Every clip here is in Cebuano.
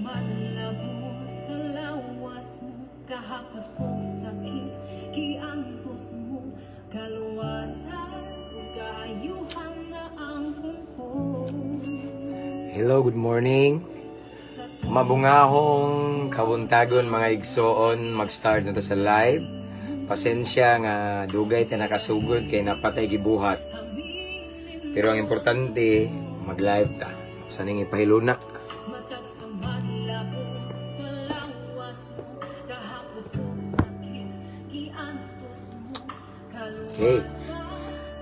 Madlabot sa lawas mo, kahapos og sakit, giantos mo kaluwasan ug kaayuhan na ang pungko. Hello, good morning. Mabungahong kabuntagon, mga igsoon, mag-start na ta sa live. Pasensya nga dugay ta nakasugod kay naa pa tay gibuhat. Pero ang importante, mag-live ta. Sa ning ipahiluna. Matag sa madlabot sa lawas mo, kahapos og sakit, giantos mo kaluwasan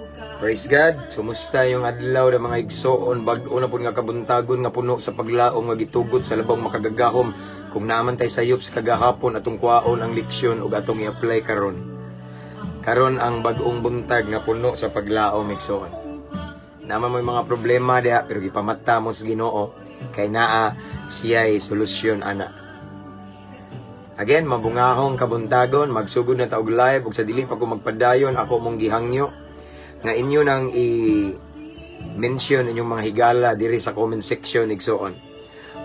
ug Praise God. Sumusta yung adlaw na mga igsoon, bag-o na pud nga kabuntagon nga puno sa paglaom nga gitugot sa labong makagagahom. Kung naa man tay sayop sa kagahapon, atong kuhaon ang leksyon ug atong i-apply karon. Karon ang bag-ong buntag nga puno sa paglaom, igsoon. Naa man moy mga problema diha, pero gipamata mo sa Ginoo kay naa siya'y solusyon ana. Again, mabungahong kabuntagon, magsugod na ta og live ug sa dili pa ko magpadayon, ako mong gihangyo nga inyo nang i-mention inyong mga higala diri sa comment section, igsoon.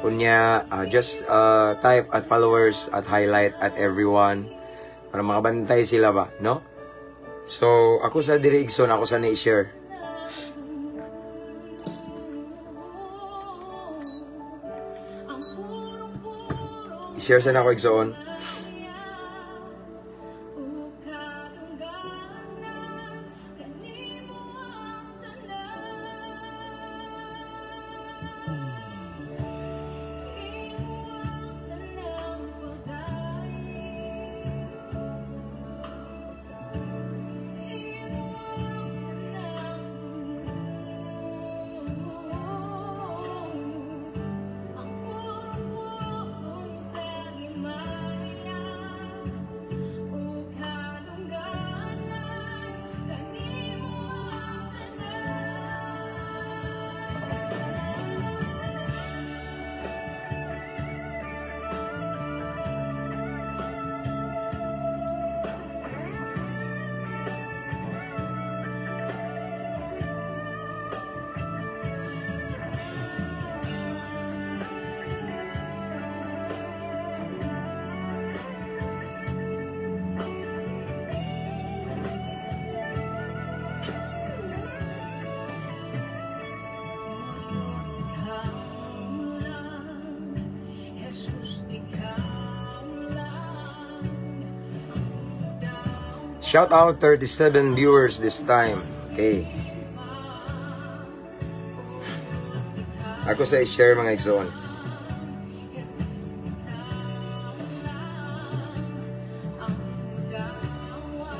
Unya, just type @followers, @highlight, @everyone para makabantay sila ba, no? So, ako sa diri, igsoon, ako sa ni-share. Ang purong-puro I-share sa nako, igsoon. Ug kadungganan kanimo ang tanan, imo ang tanang pagkain, imo ang tanang tulong, ang purong-purong sa himaya ug kadungganan kanimo ang tanan. O Diyos, ikaw lang. Jesus, ikaw lang ang daw Shout out 37 viewers this time. Okay. Ako sa i-share, mga igsoon. Jesus, ikaw lang ang dawa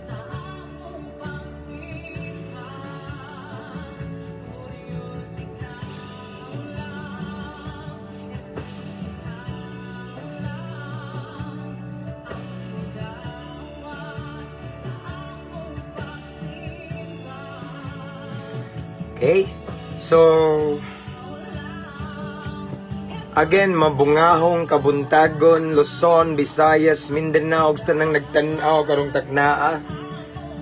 sa among pagsimba. O Diyos, ikaw lang. Jesus, ikaw lang ang dawa sa among pagsimba. Okay? So, again, mabungahong kabuntagon, Luzon, Visayas, Mindanao, ug sa tanang nagtan-aw karong taknaa.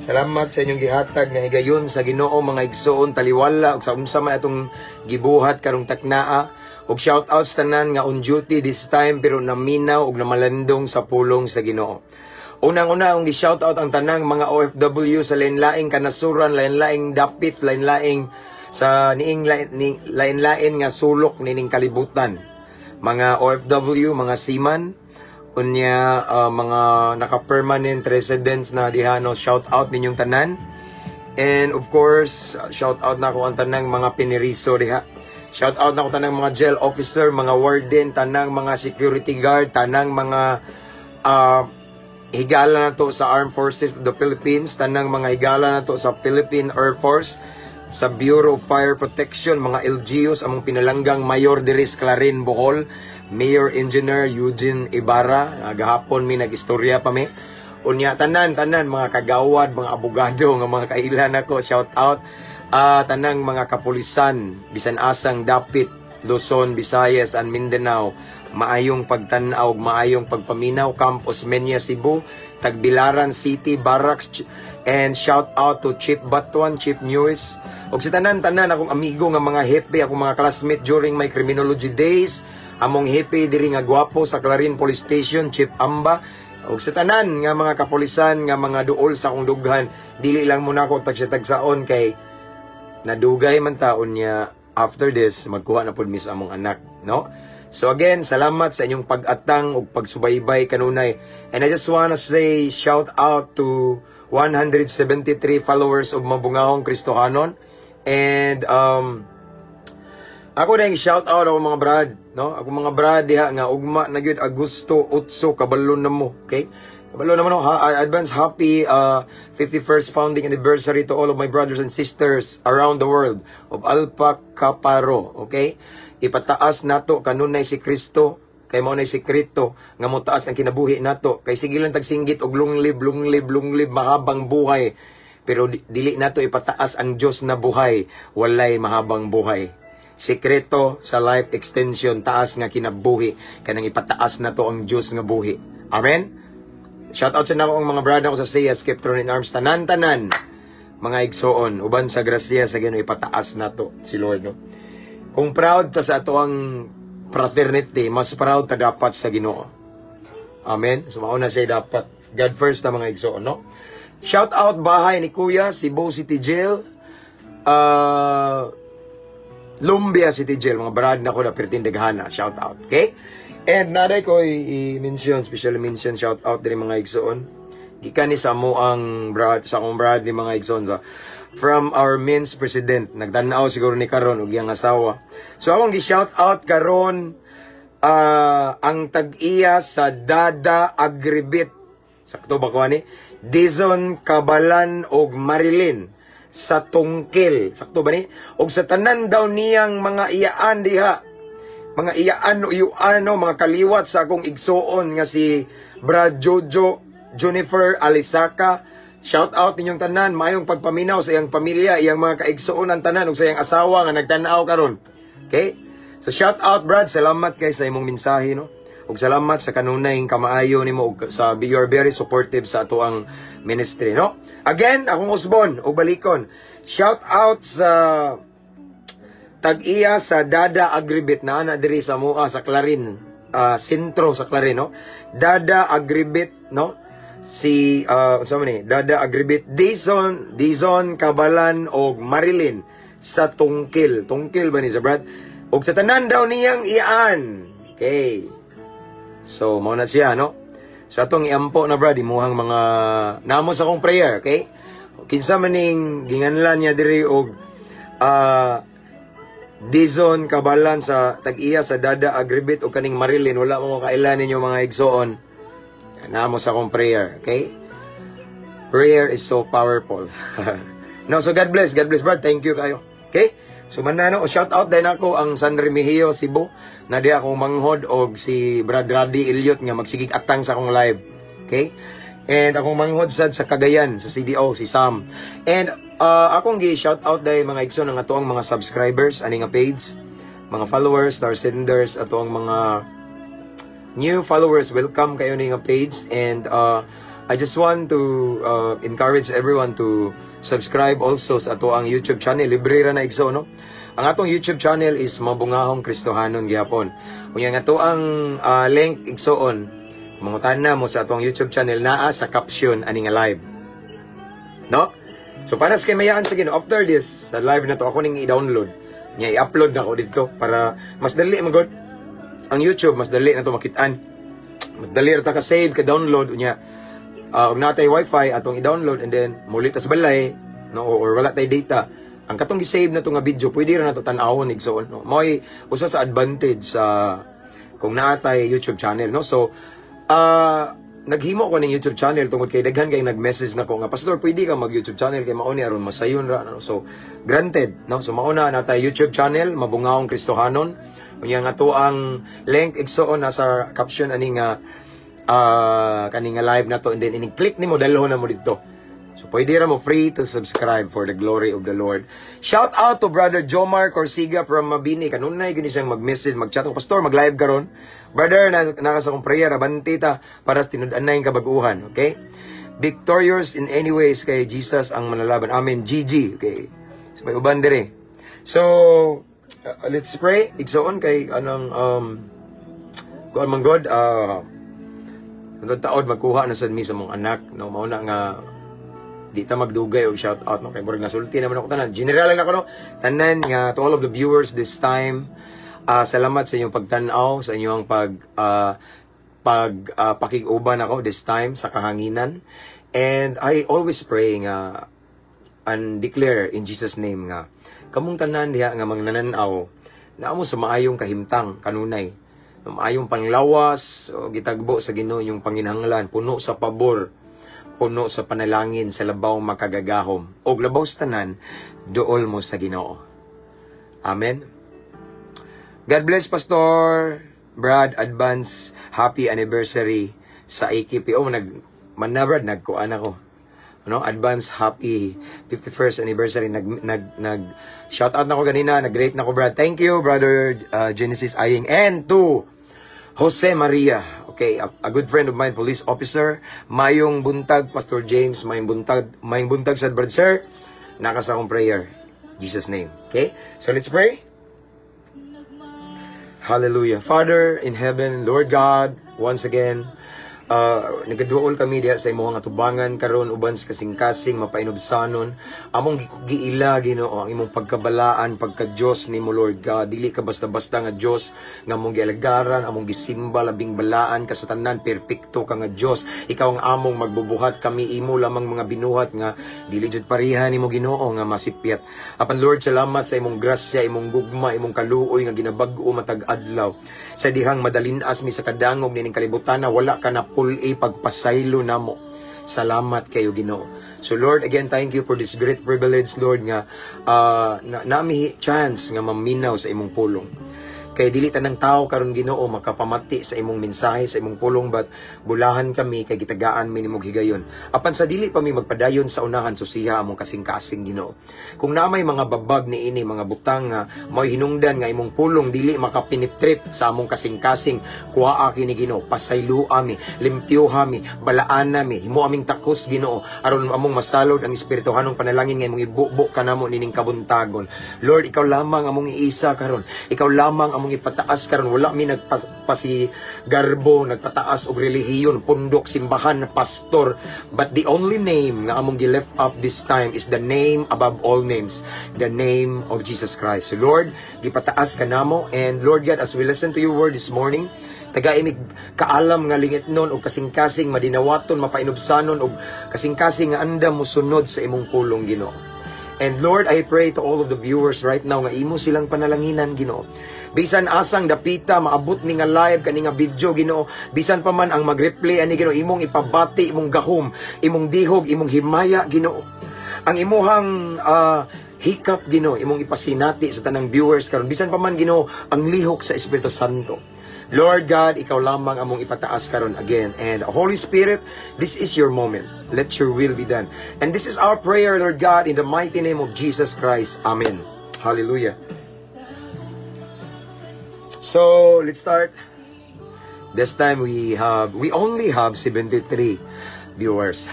Salamat sa inyong gihatag nga higayon sa Ginoo, mga igsoon, taliwala ug sa unsa may atong gibuhat karong taknaa. Ug shout out sa tanan nga on duty this time pero naminaw ug namalandong sa pulong sa Ginoo. Unang-una akong gi-shout out ang tanang mga OFW sa lain-laing kanasuran, lain-laing dapit, lain-laing sa niing lain-lain nga sulok nining kalibutan. Mga OFW, mga seaman, unya mga naka-permanent residents na diha, no, shout out ninyong tanan. And of course, shout out na ako ang tanang mga piniriso diha. Shout out na ako tanang mga jail officer, mga warden, tanang mga security guard, tanang mga higala na to sa Armed Forces of the Philippines, tanang mga higala na to sa Philippine Air Force, sa Bureau of Fire Protection, mga LGUs, among pinalanggang Mayor diri sa Clarin, Bohol, Mayor Engineer Eugene Ibarra, gahapon mi nag-istorya pa mi. Unya tanan tanan mga kagawad, mga abogado nga mga kailan nako, shout out. Tanang mga kapulisan bisan asang dapit, Luzon, Visayas and Mindanao. Maayong pagtan-aw, maayong pagpaminaw, Camp Osmeña, Cebu, Tagbilaran City, Barracks, and shout out to Chief Batuan, Chief News. Og sa tanan-tanan akong amigo nga mga hepe, akong mga classmate during my criminology days, Among hepe diri nga gwapo sa Clarin Police Station, Chief Amba, ug sa tanan nga mga kapulisan nga mga duol sa akong dughan, dili lang mo nako tagsa-tagsaon kay nadugay man taon niya. After this, magkuha na pud mi sa among anak, no? So again, salamat sa inyong pag-atang ug pagsubaybay kanunay. And I just wanna say shout out to 173 followers of Mabungahong Kristohanon. And ako na yung shout out ako mga brad, no? Ako mga brad diha nga ugma na gyud, Agosto 8, kabalo na mo, okay? Kabalo na mo, no? Ha, advance happy 51st founding anniversary to all of my brothers and sisters around the world of Alpha Kaparo, okay? Ipataas nato kanunay si Kristo kay mao nay sekreto nga motaas ang kinabuhi nato, kay sige lang tagsinggit og "Long live, long live, long live, mahabang buhay," pero dili nato ipataas ang Dios na buhay, walay mahabang buhay. Sekreto sa life extension, taas nga kinabuhi, kanang ipataas nato ang Dios nga buhi. Amen. Shout out sa nako ang mga brother ko sa Siya Skeptron in Arms, tanan-tanan mga igsoon uban sa grasya sa Ginoo. Ipataas nato si Lord, no? Kung proud ta sa ato ang fraternity, mas proud ta dapat sa Ginoo. Amen. So mauna siya, dapat God first na, mga igsoon, no? Shout out bahay ni Kuya, Cebu City Jail, Lumbia City Jail, mga brad na ko na pertindaghana. Shout out, okay? And naday ko i-mention, special mention, shout out diri, mga igsoon. Gikan ni sa mo ang brad, sa akong brad ni mga igsoon sa from our men's president. Nagtanaw siguro ni karon og iyang asawa. So akong gi-shout out karon ang tag-iya sa Dada Agribit. Sakto ba ko ani? Dizon Kabalan og Marilyn sa Tungkil. Sakto ba ni? Og sa tanan daw niyang mga iyaan diha. Mga iyaan o iyuano, mga kaliwat sa akong igsuon nga si Brad Jojo, Jennifer Alisaka. Shout out ninyong tanan, mayong pagpaminaw sa iyang pamilya, iyang mga kaigsuon ang tanan ug sa iyang asawa nga nagtan-aw karon. Okay? So shout out, Brad, salamat kay sa imong mensahe, no. Ug salamat sa kanunay kamaayo nimo ug sa you are very supportive sa ato ang ministry, no. Again, akong usbon ug balikon. Shout out sa tag-iya sa Dada Agribit na ana diri sa mua sa Clarin, sentro sa Clarin, no? Dada Agribit, no? Si unsa man ni Dada Agribit, Dizon, Dizon Kabalan og Marilyn sa Tungkil. Tungkil ba ni sa, Brad? Og sa tanan daw niyang iyaan. Okay. So, mao na siya, no? So, atong iampo na, Brad, imuhang mga namo sa akong prayer, okay? Kinsa man ning ginganlan niya diri og Dizon Kabalan sa tag-iya sa Dada Agribit o kaning Marilyn, wala mo kailan ninyo, mga igsoon. Namo sa akong prayer, okay? Prayer is so powerful. No, so God bless, God bless, Brad. Thank you kayo. Okay? So manano, shout out din ako ang San Remigio, Cebu. Na di akong manghod og si Brad Radi Elliot nga magsigig atang sa akong live. Okay? And akong manghod sad sa Cagayan, sa CDO, si Sam. And akong gi shout out dahil, mga igsoon, ang atoang mga subscribers ani nga page, mga followers, star senders, atoang mga new followers, welcome kayo ni nga page. And I just want to encourage everyone to subscribe also sa ato ang YouTube channel. Libre ra na, igsoon, no? Ang atong YouTube channel is Mabungahong Kristohanon gihapon. Unya nga ato ang link, igsoon, mangutana mo sa atong YouTube channel, naa sa caption ani nga live. No? So para sa kay mayaan sa Ginoo, after this, sa live na to, ako ning i-download. Nya i-upload na ako dito para mas dali magod. Ang YouTube, mas dali na to makitaan. Mas dali ra ta ka save, ka download unya. Og natay wifi, atong i-download and then muli ta sa balay, no, or wala tay data. Ang katong gi-save na to nga video, pwede ra na to tan-awon, igsoon, no? Mo'y usa sa advantage sa kung naa tay YouTube channel, no? So naghimo ko ng YouTube channel tungod kay daghan kay nag-message nako nga, "Pastor, pwede ka mag YouTube channel kay mao ni aron masayon ra," no? So granted, no? So mao na natay YouTube channel, Mabungahong Kristohanon. Unya nga to ang link, igsoon, nasa caption ani nga kani nga live na to and then ining click nimo, dalhon na mo didto. So pwede ra mo free to subscribe for the glory of the Lord. Shout out to Brother Jomar Corsiga from Mabini. Kanunay gani siyang mag-message, mag-chat ko, "Pastor, mag-live karon." Brother, na naka sa akong prayer, abanti ta para sa tinud-anay kabaguhan, okay? Victorious in any ways kay Jesus ang manalaban. Amen. GG, okay. So may uban dire. So let's pray. Igsoon kay anong Kuan man god, taod magkuha na sad mi sa mong anak, no? Mao na nga di ta magdugay og shout out, no, kay murag nasulti naman ako tanan. General lang ako, no? Tanan nga, to all of the viewers this time, salamat sa inyong pagtan-aw, sa inyong pag pakig-uban ako this time sa kahanginan. And I always pray nga and declare in Jesus' name nga kamong tanan diha nga mangnananaw naa mo sa maayong kahimtang kanunay, maayong panglawas o gitagbo sa Ginoo yung panginahanglan, puno sa pabor, puno sa panalangin sa labaw makagagahom, og labaw sa tanan, duol mo sa Ginoo. Amen. God bless, Pastor Brad. Advance happy anniversary sa AKP. Oh, nag man na Brad, nagkuan ako. Ano, advance happy 51st anniversary. Nag shout out na ko ganina, nag-greet na ko, Brad. Thank you, Brother Genesis Aying, and to Jose Maria. Okay, a good friend of mine, police officer. Mayong buntag, Pastor James. Mayong buntag sa brad sir. Naa ka sa akong prayer. Jesus' name. Okay? So let's pray. Hallelujah. Father in heaven, Lord God, once again, nagaduol kami diha sa imong atubangan karon uban sa kasing-kasing mapainubsanon. Among giila, Ginoo, ang imong pagkabalaan, pagka-Dios nimo, Lord God. Dili ka basta-basta nga Dios nga among gialagaran, among gisimba, labing balaan ka sa tanan, perpekto ka nga Dios. Ikaw ang among magbubuhat, kami imo lamang mga binuhat nga dili jud pareha nimo, Ginoo, nga masipyat. Apan Lord, salamat sa imong grasya, imong gugma, imong kaluoy nga ginabag-o matag adlaw. Sa dihang madalin-as mi sa kadangog nining kalibutan na wala ka na pul-i pagpasaylo namo. Salamat kayo, Ginoo. So Lord, again, thank you for this great privilege, Lord, nga na, nami chance nga maminaw sa imong pulong. Kay dili tanang tao karon, Ginoo, makapamati sa imong mensahe, sa imong pulong, but bulahan kami kay gitagaan mi nimog higayon. Apan sa dili pa mi magpadayon sa unahan, susiha among kasing-kasing, Ginoo. Kung naa may mga babag niini, mga butang nga mao'y hinungdan nga imong pulong dili makapenetrate sa among kasing-kasing, kuhaa kini, Ginoo, pasayloa mi, limpyoha mi, balaana mi, himo aming takos, Ginoo, aron among masalod ang espirituhanong panalangin nga imong ibubo kanamo nining kabuntagon. Lord, ikaw lamang among iisa karon. Ikaw lamang among ipataas karon. Wala mi nagpasi garbo, nagpataas og relihiyon, pundok, simbahan, pastor. But the only name nga among gi-lift up this time is the name above all names, the name of Jesus Christ. So Lord, gipataas ka namo, and Lord God, as we listen to your word this morning, tagai mig kaalam nga lingitnon og kasing-kasing madinawaton, mapainubsanon og kasing-kasing nga andam mosunod sa imong pulong, Ginoo. And Lord, I pray to all of the viewers right now nga imo silang panalanginan, Ginoo. Bisan asang dapita maabot ni nga live kani nga video, Ginoo, bisan pa man ang mag-replay ani, Ginoo, imong ipabati imong gahom, imong dihog, imong himaya, Ginoo. Ang imuhang hikap, Ginoo, imong ipasinati sa tanang viewers karon, bisan pa man, Ginoo, ang lihok sa Espiritu Santo. Lord God, ikaw lamang among ipataas karon again. And Holy Spirit, this is your moment. Let your will be done. And this is our prayer, Lord God, in the mighty name of Jesus Christ. Amen. Hallelujah. So, let's start. This time we only have 73 viewers.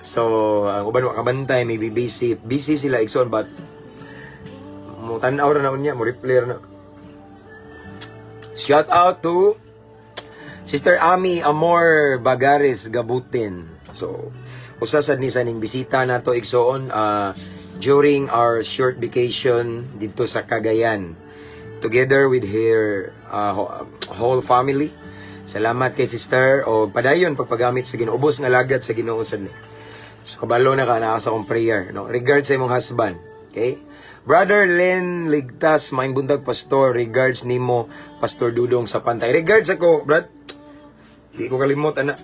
So, ang uban wa kabantay, maybe busy. Busy sila, igsoon, but mo tan-aw ra na unya, mo replay ra na. Shout out to Sister Ami Amor Bagares Gabutin. So, usa sad ni sa ning bisita nato, igsoon, during our short vacation dito sa Cagayan together with her whole family. Salamat kay sister o padayon pagpagamit sa Ginoo, ubos nga alagad sa Ginoo sad ni. So kabalo na ka naa sa akong prayer, no? Regards sa imong husband. Okay? Brother Len Ligtas, maayong buntag, Pastor. Regards nimo, Pastor Dudong sa Pantay. Regards ako, brad. Di ko kalimot ana.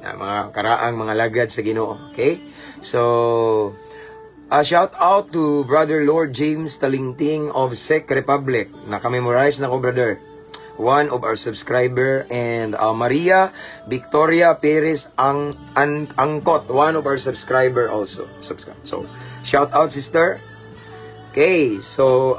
Na, mga karaang mga lagad sa Ginoo. Okay? So, shout out to Brother Lord James Talingting of Czech Republic. Naka-memorize na ko, brother. One of our subscriber, and Maria Victoria Perez Ang Angkot, one of our subscriber also. Subscribe. So, shout out, sister. Okay, so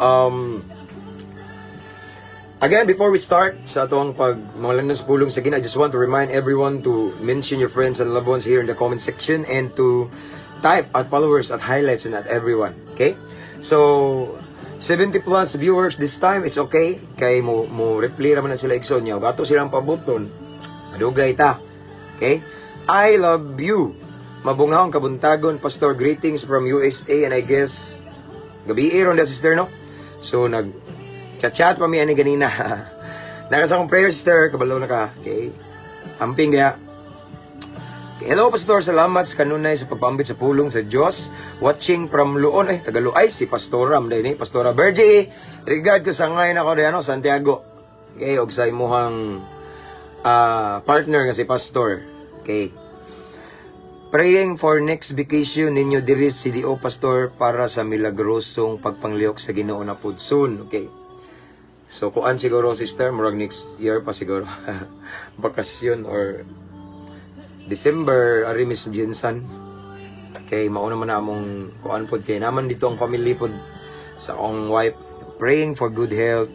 again, before we start sa atong pag mga sa pulong sa Ginoo, I just want to remind everyone to mention your friends and loved ones here in the comment section and to type at followers, at highlights, and at everyone. Okay? So, 70 plus viewers this time, it's okay. Kay mo reply raman na sila, igsoon niya. Ug ato silang pabuton. Madugay ta. Okay? I love you. Mabungahong kabuntagon, Pastor. Greetings from USA and I guess gabi ron da, sister, no? So, nag chat-chat pa mi ani ganina. Naa ka sa akong prayer, sister. Kabalo na ka. Okay? Amping kaya. Okay. Hello, Pastor. Salamat sa kanunay sa pagpambit sa pulong sa Diyos. Watching from Luon. Ay, Tagalo. Ay, si Pastora. Mday ni. Pastora Bergie. Regard ko sa ngayon ako ano, Santiago. Okay, og sa imuhang partner nga si Pastor. Okay. Praying for next vacation ninyo diri CDO, Pastor, para sa milagrosong pagpanglihok sa Ginoo na pud soon. Okay. So kuan siguro, sister, murag next year pa siguro. Bakasyon or December ari Miss Jensen. Kay mao naman na among kuan pod kay naman dito ang family pod sa akong wife, praying for good health.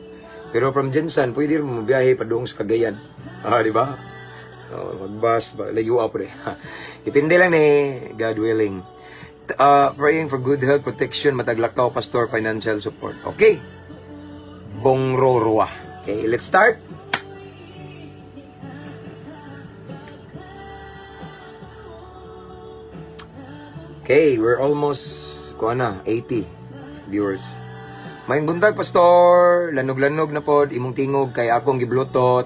Pero from GenSan pwede rin mo biyahe padung sa Cagayan. Ah, di ba? Oh, magbas ba layo pa pre. Depende lang ni God willing. Praying for good health, protection, mataglakaw, Pastor, financial support. Okay. Bongroroa. Okay, let's start. Okay, we're almost kuha na, 80 viewers. Maayong buntag, Pastor. Lanog-lanog na pod imong tingog kay akong giblutot.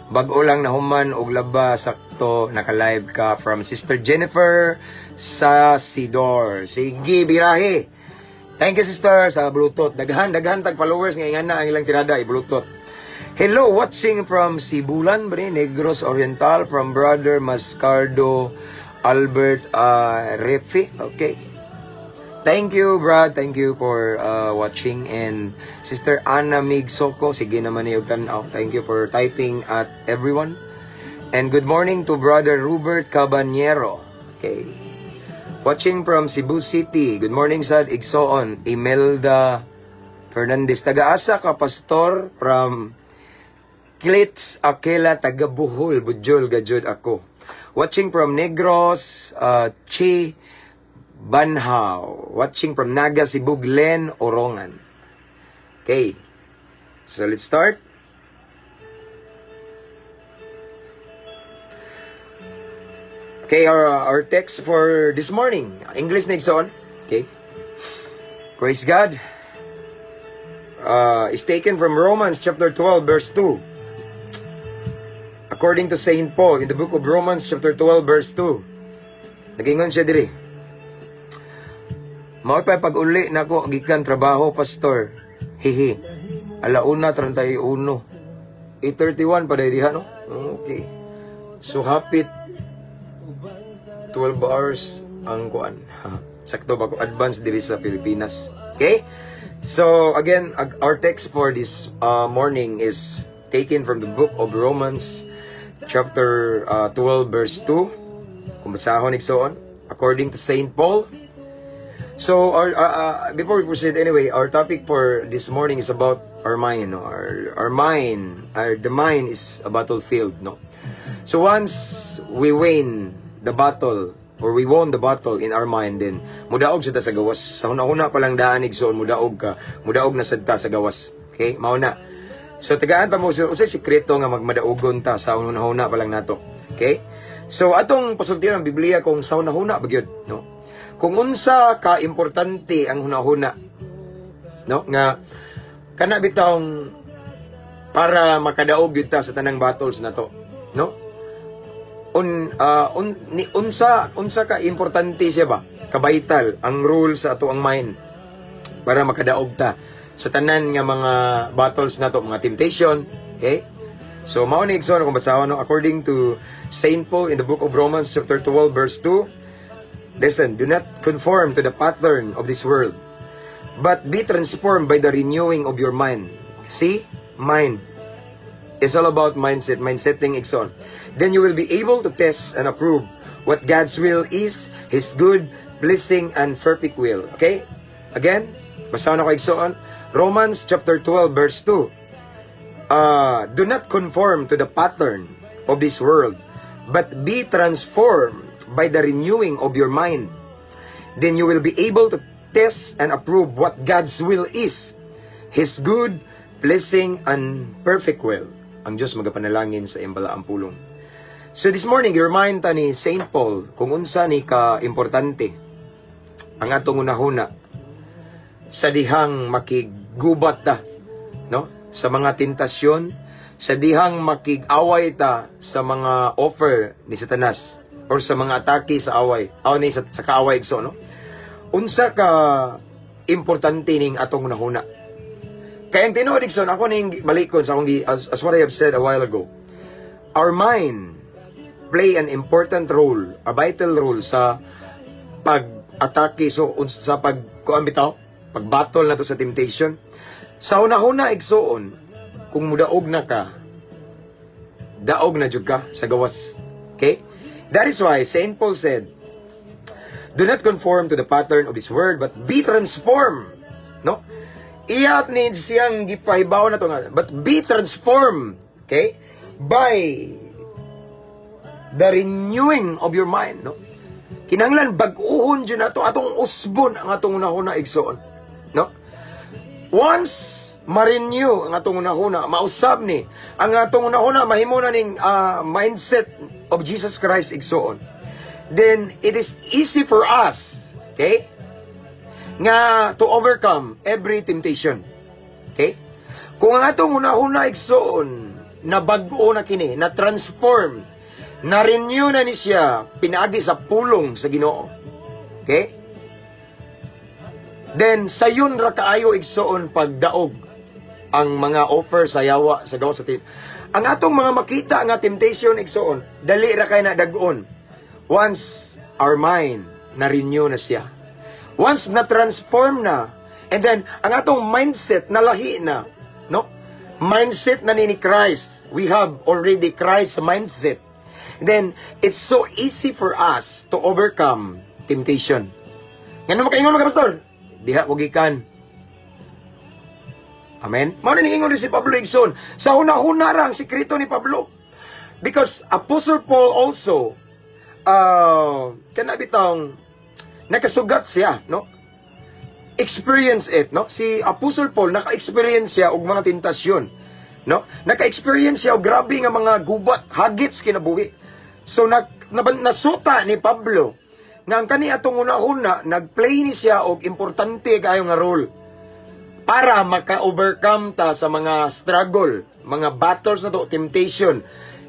Bag-o lang nahuman og laba, sakto naka-live ka, from Sister Jennifer sa Sidor. Sige, birahe. Thank you, sister, sa Bluetooth. Daghan daghan tag followers nga ingana ang ilang tirada i-Bluetooth. Hello, watching from Sibulan, bre, Negros Oriental, from Brother Mascardo Albert Refi. Okay. Thank you, Brad. Thank you for watching. And Sister Anna Mig Soko, sige naman ni tanaw. Thank you for typing at everyone. And good morning to Brother Robert Caballero. Okay. Watching from Cebu City. Good morning sad igsoon. Imelda Fernandez. Taga-asa ka, Pastor, from Klitz Akela, taga Bohol. Budjol gajud ako. Watching from Negros, Chi Banhaw. Watching from Naga, Cebu, Glen Orongan. Okay. So let's start. Okay, our text for this morning. English na, igsoon. Okay. Praise God. Is taken from Romans chapter 12 verse 2. According to Saint Paul in the book of Romans chapter 12 verse 2. Nagingon siya diri. Mao pa pag-uli nako gikan trabaho, Pastor. Hihi. Alauna 31. 8:31 pa dai diha, no? Okay. So hapit 12 hours ang kuan. Sakto ba ko advance diri sa Pilipinas. Okay? So again, our text for this morning is taken from the book of Romans chapter 12 verse 2. Kung basahon, igsoon, according to Saint Paul. So our before we proceed anyway, our topic for this morning is about our mind, no? Our mind, our the mind is a battlefield, no? So once we win the battle or we won the battle in our mind, then mudaog sa ta sa gawas. Sa huna-huna pa lang daan, igsoon, mudaog ka, mudaog na sad ta sa gawas. Okay? Mao na. So tagaan ta mo unsay sikreto nga magmadaugon ta sa huna-huna pa lang nato. Okay? So atong pasultian ang Biblia kung sa huna-huna ba gyud, no? Kung unsa ka importante ang huna-huna, no, nga kana bitawng para makadaog gyud ta sa tanang battles nato, no? Un ni unsa unsa ka importante siya ba? Ka-vital ang role sa ato ang mind para makadaog ta sa tanan nga mga battles nato, mga temptation, okay? So mao ni, igsoon, kung basahon, no, according to Saint Paul in the book of Romans chapter 12 verse 2. Listen, do not conform to the pattern of this world, but be transformed by the renewing of your mind. See? Mind. It's all about mindset, mindsetting, igsoon. Then you will be able to test and approve what God's will is, His good, pleasing, and perfect will. Okay? Again, basta na ko, igsoon. Romans chapter 12 verse 2. Do not conform to the pattern of this world, but be transformed by the renewing of your mind. Then you will be able to test and approve what God's will is, His good, pleasing, and perfect will. Ang Diyos magapanalangin sa iyang balaang pulong. So this morning, remind ta ni Saint Paul kung unsa ni ka importante ang atong unahuna sa dihang makigubat ta, no, sa mga tentasyon, sa dihang makig-away ta sa mga offer ni Satanas or sa mga atake sa away aw ni sa kaaway, igso, no? Unsa ka importante ning atong unahuna? Kay ang tinuod, igsoon, ako ning balikon sa akong as what I have said a while ago, our mind play an important role, a vital role sa pag-atake, so sa pag kuan bitaw, pag-battle nato sa temptation. Sa hunahuna, igsoon, kung mudaog na ka, daog na jud ka sa gawas. Okay? That is why Saint Paul said, "Do not conform to the pattern of this world, but be transformed." No? Iya ni siyang gipahibaw na to nga, but be transformed, okay? By the renewing of your mind, no? Kinahanglan bag-uhon jud nato, atong usbon ang atong hunahuna, igsoon, no? Once ma-renew ang atong hunahuna, mausab ni ang atong hunahuna, mahimo na ning mindset of Jesus Christ, igsoon. Then it is easy for us, okay? Nga to overcome every temptation. Okay? Kung ang atong hunahuna, igsoon, na bag-o na kini, na transform, na renew na ni siya pinaagi sa pulong sa Ginoo. Okay? Then sayon ra kaayo, igsoon, pagdaog ang mga offer sa yawa sa gawas sa tim. Ang atong mga makita nga temptation, igsoon, dali ra kay na dag-on. Once our mind na renew na siya. Once na transform na, and then ang atong mindset nalahi na, no? Mindset na ni Christ. We have already Christ's mindset. Then it's so easy for us to overcome temptation. Ngano makaingon mga pastor? Diha ko gikan. Amen? Mao na ingon si Pablo, igsoon. Sa huna-huna ra ang sikreto ni Pablo. Because Apostle Paul also, kana bitong nakasugat siya, no? Experience it, no? Si Apostle Paul naka-experience siya og mga tentasyon, no? Naka-experience siya og grabe nga mga gubat, hagit sa kinabuhi. So nasuta ni Pablo nga ang kani atong una-una nagplay ni siya og importante kaayo nga role para maka-overcome ta sa mga struggle, mga battles na to, temptation.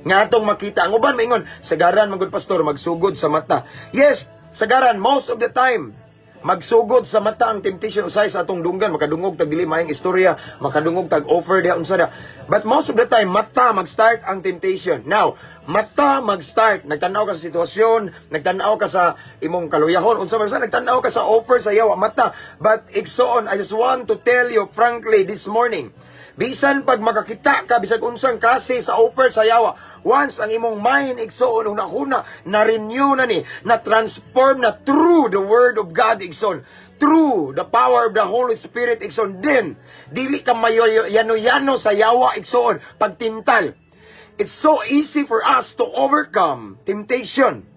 Nga atong makita. Ang uban maingon, "Sagaran man gud, pastor, magsugod sa mata." Yes, sagaran most of the time. Magsugod sa mata ang temptation usay sa atong dunggan, makadungog tag dili maayong istorya, makadungog tag offer diha, unsa da. But most of the time, mata mag-start ang temptation. Now, mata mag-start, nagtan-aw ka sa sitwasyon, nagtan-aw ka sa imong kaluyahon, unsa man sa nagtan-aw ka sa offer sa yawa, mata. But igsoon, I just want to tell you frankly this morning, bisan pag makakita ka bisag unsang klase sa offer sa yawa, once ang imong mind, igsoon, huna-huna, na renew na ni, na transform na through the word of God, igsoon, through the power of the Holy Spirit, igsoon, then dili ka mayo-yano-yano sa yawa, igsoon, pagtintal. It's so easy for us to overcome temptation.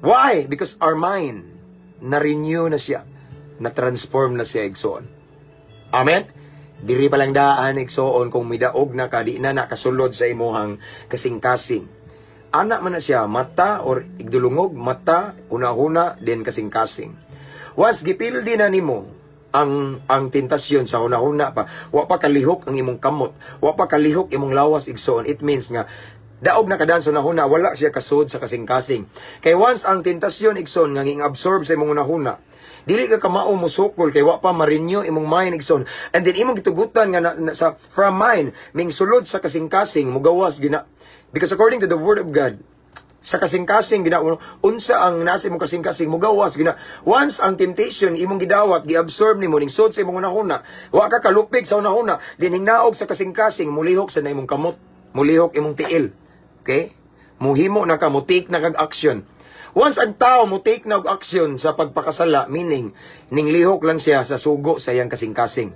Why? Because our mind, na-renew na siya, na-transform na siya, igsoon. Amen? Diri pa lang daan, igsoon, kung midaog na ka, di na nakasulod sa imuhang kasing-kasing. Ana man na siya, mata or igdulungog, mata, una-huna, then kasing-kasing. Once gipildi na nimo ang tentasyon sa hunahuna pa, wa pa kalihok ang imong kamot, wa pa kalihok imong lawas, igsoon, it means nga daog na kadaan sa hunahuna, wala siya kasud sa kasing-kasing. Kay once ang tentasyon, igsoon, nga ging-absorb sa imong hunahuna, dili ka kamao musukol kay wa pa ma-renew imong mind, igsoon. And then imong gitugutan nga na sa from mind ming sulod sa kasing-kasing, mugawas gina. Because according to the word of God, sa kasing-kasing gina, unsa ang nasa imong kasing-kasing mugawas gina. Once ang temptation imong gidawat, giabsorb nimo ning sud sa imong hunahuna, wa ka kalupig sa hunahuna, din hingnaog sa kasing-kasing, mulihok sa na imong kamot, mulihok imong tiil. Okay? Muhimo na ka, mo-take na kag action. Once ang tao mo take na og action sa pagpakasala, meaning ning lihok lang siya sa sugo sa iyang kasing-kasing.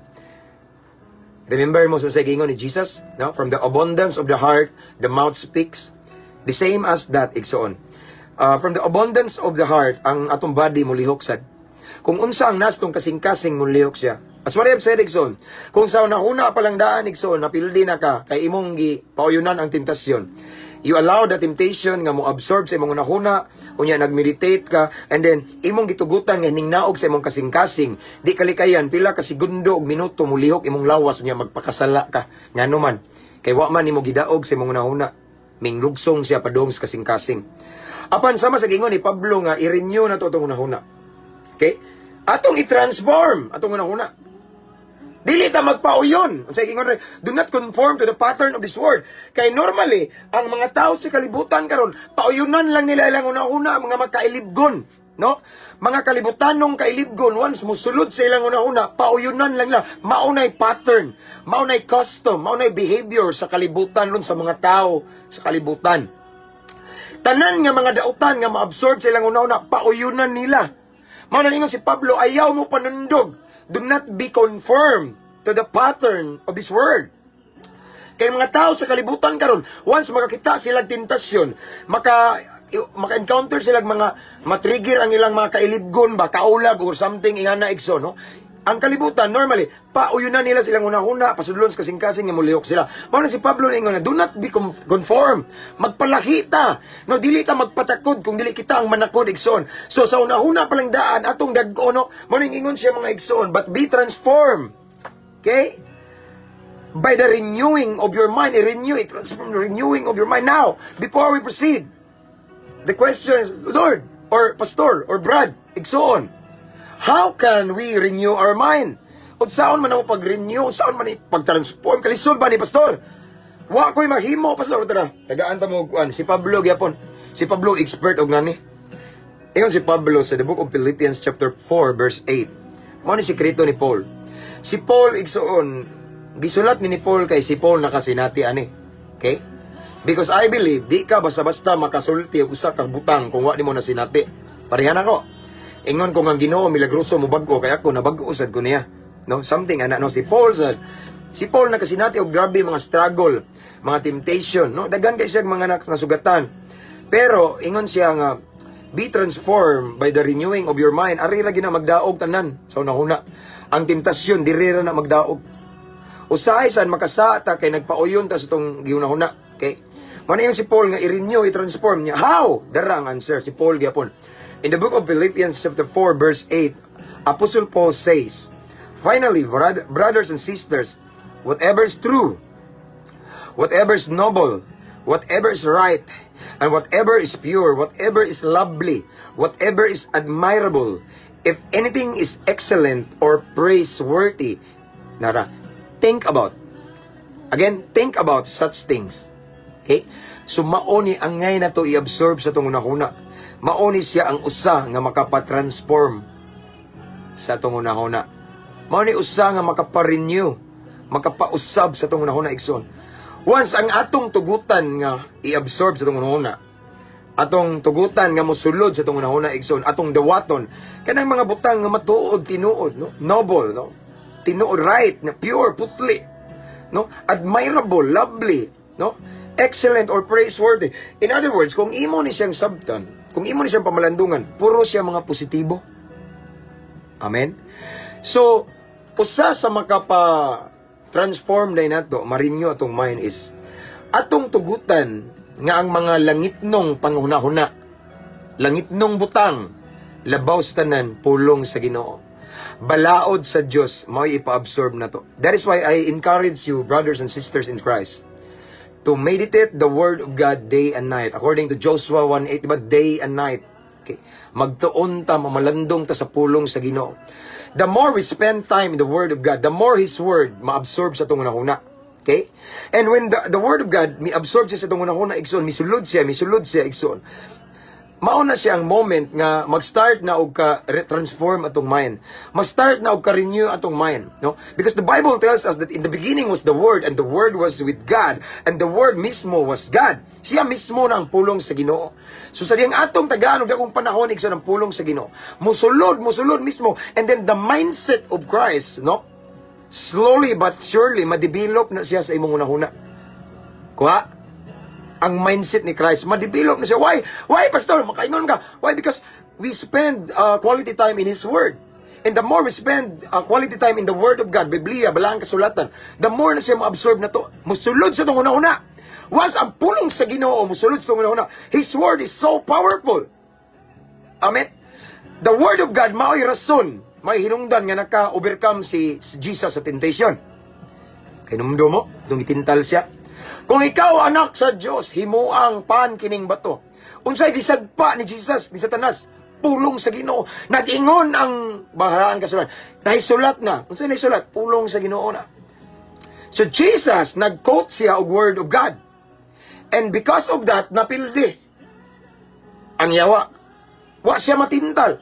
Remember mo sa giingon ni Jesus, no? "From the abundance of the heart, the mouth speaks." The same as that, igsoon. From the abundance of the heart, ang atong body mulihok sad. Kung unsa ang nastong kasing-kasing, mulihok siya. As what I have said, igsoon, kung sa una pa lang daan, igsoon, napildi na ka, kay imong gi pauyunan ang tentasyon. You allow the temptation nga mo absorb sa imong hunahuna, unya nagmeditate ka, and then imong gitugutan nga hiningnaog sa imong kasing-kasing, di kalikayan, pila ka segundo og minuto mulihok imong lawas, unya magpakasala ka. Ngano man, kay wa man nimo gidaog sa imong hunahuna. Minglugsong siya padung sa kasing-kasing. Apan sama sa gingon ni Pablo nga i-renew na to atong hunahuna. Okay? Atong i-transform atong hunahuna. Dili ta magpauyon. Unsay gingon re? Do not conform to the pattern of this world. Kay normally, ang mga tao sa kalibutan karon, pauyunan lang nila ilang hunahuna, mga makailibgon, no? Mga kalibutanong kailibgon, once musulod sa ilang hunahuna, pauyunan lang nila. Maunay pattern, maunay custom, maunay behavior sa kalibutan ron sa mga tao sa kalibutan. Tanan nga mga dautan nga maabsorb sa ilang hunahuna, pauyunan nila. Mao na ingon si Pablo, ayaw mo panundog. Do not be conformed to the pattern of this world. Kay mga tao sa kalibutan karon, once makakita sila tentasyon, maka-encounter sila mga matrigger ang ilang mga kailibgon ba, kaulag or something ingana, igsoon, no? Ang kalibutan normally pauyunan nila silang hunahuna, pasudlon sa kasing-kasing nga mulihok sila. Mao na si Pablo ningon na do not be conform. Magpalahi ta. No, dili ta magpatakod kung dili kita ang manakod, igsoon. So sa hunahuna pa lang daan atong dag-o, no, mao ning ingon siya, mga igsoon, but be transformed. Okay? By the renewing of your mind, i-renew it, transform the renewing of your mind. Now, before we proceed, the question is, Lord, or Pastor, or Brad, igsoon, how can we renew our mind? Unsaon man ako pag-renew, unsaon man pag-transform, kalisod ba ni, Pastor? Wa ko'y mahimo, Pastor. Tara, tagaan ta mo kuan. Si Pablo gyapon. Si Pablo expert og nani. Ingon si Pablo sa the book of Philippians chapter 4 verse 8. Mao ni sikreto ni Paul. Si Paul, igsoon, gisulat ni Paul kay si Paul nakasinati ani. Okay? Because I believe di ka basta-basta makasulti og usa ka butang kung wa nimo nasinati. Parehan ako. Ingon ko nga Ginoo milagroso mo bag-o kay ako nabag-o sad ko niya. No, something ana, no, si Paul sad. Si Paul nakasinati og grabe mga struggle, mga temptation, no? Daghan kay siya mga nasugatan. Pero ingon siya nga be transformed by the renewing of your mind. Ari ra gina magdaog tanan sa hunahuna. Ang tentasyon diri ra na magdaog. Usahay san makasata kay nagpauyon ta sa tong gihunahuna. Okay? Mao na yung si Paul nga i-renew, i-transform niya. How? Dara ang answer si Paul gyapon. In the book of Philippians chapter 4 verse 8, Apostle Paul says, "Finally, brothers and sisters, whatever is true, whatever is noble, whatever is right, and whatever is pure, whatever is lovely, whatever is admirable, if anything is excellent or praiseworthy, nara, think about. Again, think about such things." Okay? So mao ni angay na to i-absorb sa atong hunahuna. Mao ni siya ang usa nga makapa-transform sa atong hunahuna. Mao ni usa nga makapa-renew, makapausab sa atong hunahuna, igsoon. Once ang atong tugutan nga i-absorb sa atong hunahuna, atong tugutan nga mosulod sa atong hunahuna, igsoon, atong dawaton kanang mga butang nga matuod, tinuod, no, noble, no, tinuod, right, na pure, putli, no, admirable, lovely, no, excellent or praiseworthy. In other words, kung imo ni siyang sabtan, kung imo ni siyang pamalandungan, puro siya mga positibo. Amen. So usa sa makapa transform day nato, ma-renew atong mind is atong tugutan nga ang mga langitnong panghunahuna, langitnong butang, labaw sa tanan pulong sa Ginoo. Balaod sa Dios mao'y ipa-absorb nato. That is why I encourage you, brothers and sisters in Christ, to meditate the word of God day and night. According to Joshua 1:8, diba? Day and night. Okay. Magtuon ta, mamalandong ta sa pulong sa Ginoo. The more we spend time in the word of God, the more His word ma-absorb sa atong hunahuna. Okay? And when the word of God mi absorb siya sa atong hunahuna, igsoon, misulod siya, igsoon. Mao na siya ang moment nga mag-start na og ka transform atong mind. Ma-start na og ka renew atong mind, no? Because the Bible tells us that in the beginning was the Word and the Word was with God and the Word mismo was God. Siya mismo na ang pulong sa Ginoo. So sa diyang atong tagaan og dakong panahon, igsoon, ang pulong sa Ginoo. Musulod, musulod mismo and then the mindset of Christ, no? Slowly but surely ma-develop na siya sa imong hunahuna. Kuha? Ang mindset ni Christ, ma-develop na siya. Why? Why, Pastor? Makaingon ka. Why? Because we spend quality time in His Word. And the more we spend quality time in the Word of God, Biblia, balaang kasulatan, the more na siya ma-absorb na to. Musulod sa atong huna-huna. Once ang pulong sa Ginoo musulod sa atong huna-huna, His Word is so powerful. Amen? The Word of God, mao'y rason, may hinungdan nga naka-overcome si Jesus sa temptation. Kay numdo mo, nung itintal siya. "Kung ikaw anak sa Diyos, himuang pan kining bato." Unsay gisagpa ni Jesus, ni Satanas? Pulong sa Ginoo. Nag-ingon ang balaang kasulatan. Naisulat na. Unsay naisulat? Pulong sa Ginoo na. So Jesus, nag-quote siya og Word of God. And because of that, napildi ang yawa. Wa siya matintal.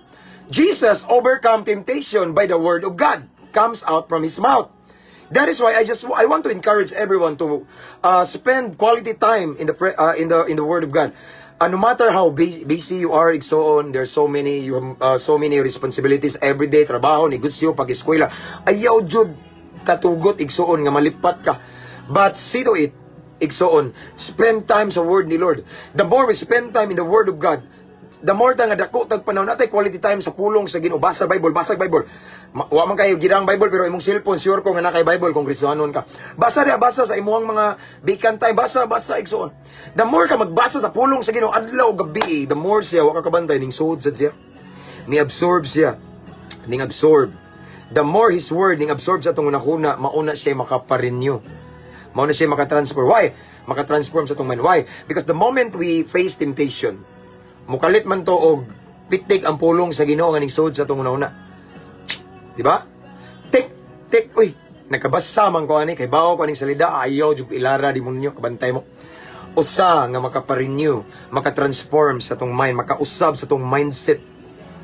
Jesus overcome temptation by the Word of God. Comes out from His mouth. That is why I want to encourage everyone to spend quality time in the Word of God. No matter how busy you are, so on, there's so many you have so many responsibilities every day, trabaho, negosyo, pag-eskwela. Ayaw jud katugot, igsuon, nga malipat ka. But see to it, igsuon, spend time sa Word ni Lord. The more we spend time in the Word of God, the more ta nga dako tag panahon natay quality time sa pulong sa Ginoo. Basa Bible, basa Bible. Wa man kayo girang Bible, pero imong cellphone sure ko nga naa kay Bible kung Kristohanon ka. Basa diha, basa sa imong mga vacant time, basa, basa, igsuon. The more ka magbasa sa pulong sa Ginoo adlaw gabi, the more siya, wa ka kabantay, ning suod sa siya. Ni absorb siya. Ning absorb. The more His Word ning absorb sa atong hunahuna, mauna siya makaparenew. Mauna siya makatransform. Why? Makatransform sa atong mind. Why? Because the moment we face temptation, mukalit man to og pitik ang pulong sa Ginoo nga ning suod sa atong hunahuna. Di ba? Tik, tik, uy, nagkabasa man ko ani, kay bawo ko aning salida, ayaw jud ilara demonyo, kabantay mo. Usa nga makaparenew, makatransform sa atong mind, makausab sa atong mindset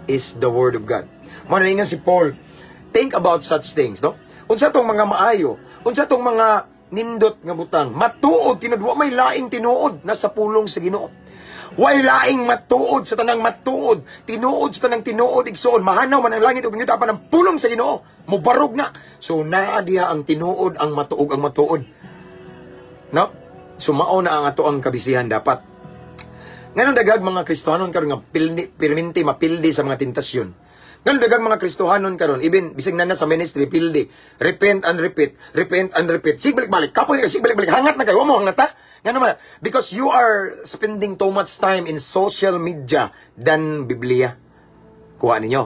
is the Word of God. Mao na ingon si Paul, think about such things, no? Unsa tong mga maayo, unsa tong mga nindot nga butang, matuod, tinuod, wa may laing tinuod na sa pulong sa Ginoo. Way laing matuod sa tanang matuod, tinuod sa tanang tinuod, igsuon, mahanaw man ang langit ug ang yuta apan ang pulong sa Ginoo mubarog na. So naa diha ang tinuod, ang matuog, ang matuod. No? So mao na ang ato ang kabisihan dapat. Nganong daghang mga Kristohanon karon nga pildi, pirminti mapildi sa mga tentasyon? Nganong daghang mga Kristohanon karon, even bisag na sa ministry, pildi, repent and repeat, repent and repeat. Sig balik-balik, kapoy ka, sig balik-balik, hangat na kayo, wa mo hangat ha? Ngano man? Because you are spending too much time in social media than Biblia. Kuha ninyo.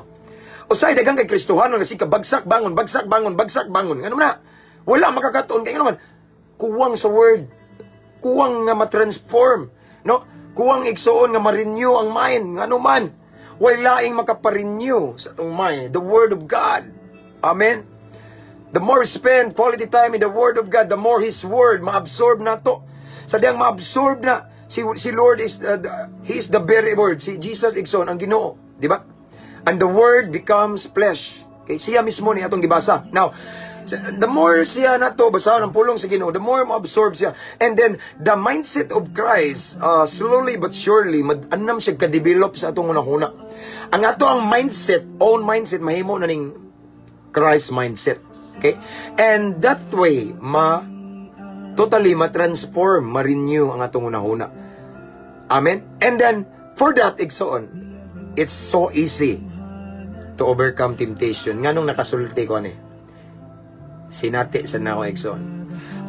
Usay daghang kay Kristohanon kasi kabagsak bangon, bagsak bangon, bagsak bangon. Ngano man na? Wala makakatuon kay ngano man? Kuwang sa Word. Kuwang nga ma-transform. No? Kuwang, igsuon, nga ma-renew ang mind. Ngano man? Way laing makaparenew sa atong mind. The Word of God. Amen. The more we spend quality time in the Word of God, the more His Word ma-absorb na to. Sa diyang ma-absorb na, si Lord is, He is the very Word. Si Jesus, igsoon, ang Ginoo. Di ba? And the Word becomes flesh. Okay, siya mismo ni atong gibasa. Now, the more siya na to, basahon ang pulong sa Ginoo, the more ma-absorb siya. And then, the mindset of Christ, slowly but surely, mag-anam siya ka-develop sa atong hunahuna. Ang ato ang mindset, own mindset, mahimo na ning Christ mindset. Okay? And that way, ma totally ma-transform, ma-renew ang atong hunahuna. Amen? And then, for that, igsoon, it's so easy to overcome temptation. Nganong nakasulti ko ani? Sinati sa nako, igsoon.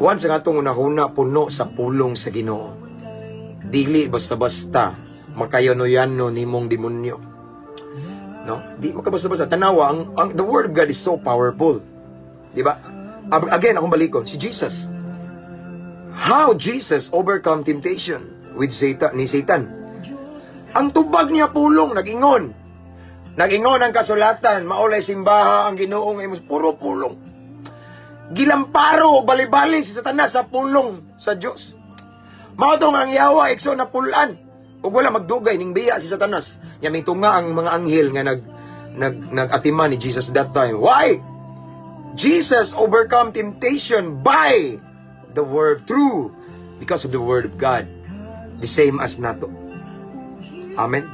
Once ang atong hunahuna puno sa pulong sa Ginoo, dili basta-basta makayano-yano nimong demonyo. No? Di makabasta-basta. Tanawa, ang the Word of God is so powerful. Di ba? Again, akong balikon, si Jesus. How Jesus overcome temptation with Satan, ni Satan? Ang tubag niya pulong, nag-ingon. Nag-ingon ang kasulatan, "Maulay simbaha ang Ginoo nga imong," puro pulong. Gilamparo, bali-bali si Satanas sa pulong sa Dios. Mao tong ang yawa, igsoon, napulan. Ug wala magdugay ning biya si Satanas. Nya tunga ang mga anghel nga nag nag nag-atiman ni Jesus that time. Why? Jesus overcome temptation by the Word, through because of the Word of God. The same as nato. Amen.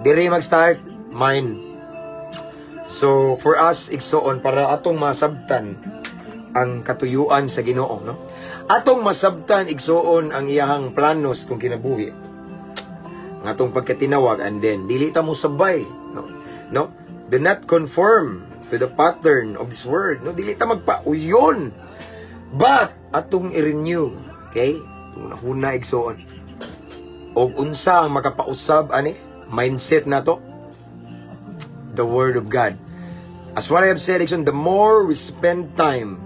Dire mag-start mind. So for us, igsoon, para atong masabtan ang katuyuan sa Ginoo, no? Atong masabtan, igsoon, ang iyahang plano sa atong kinabuhi. Ang atong pagkatinawag, and then dili ta mo sabay, no? No? Do not conform to the pattern of this world. No, dili ta magpauyon. But atong i-renew, okay? Atong huna, igsoon. Og unsa ang makapausab ani mindset nato? The Word of God. As what I have said, igsoon, the more we spend time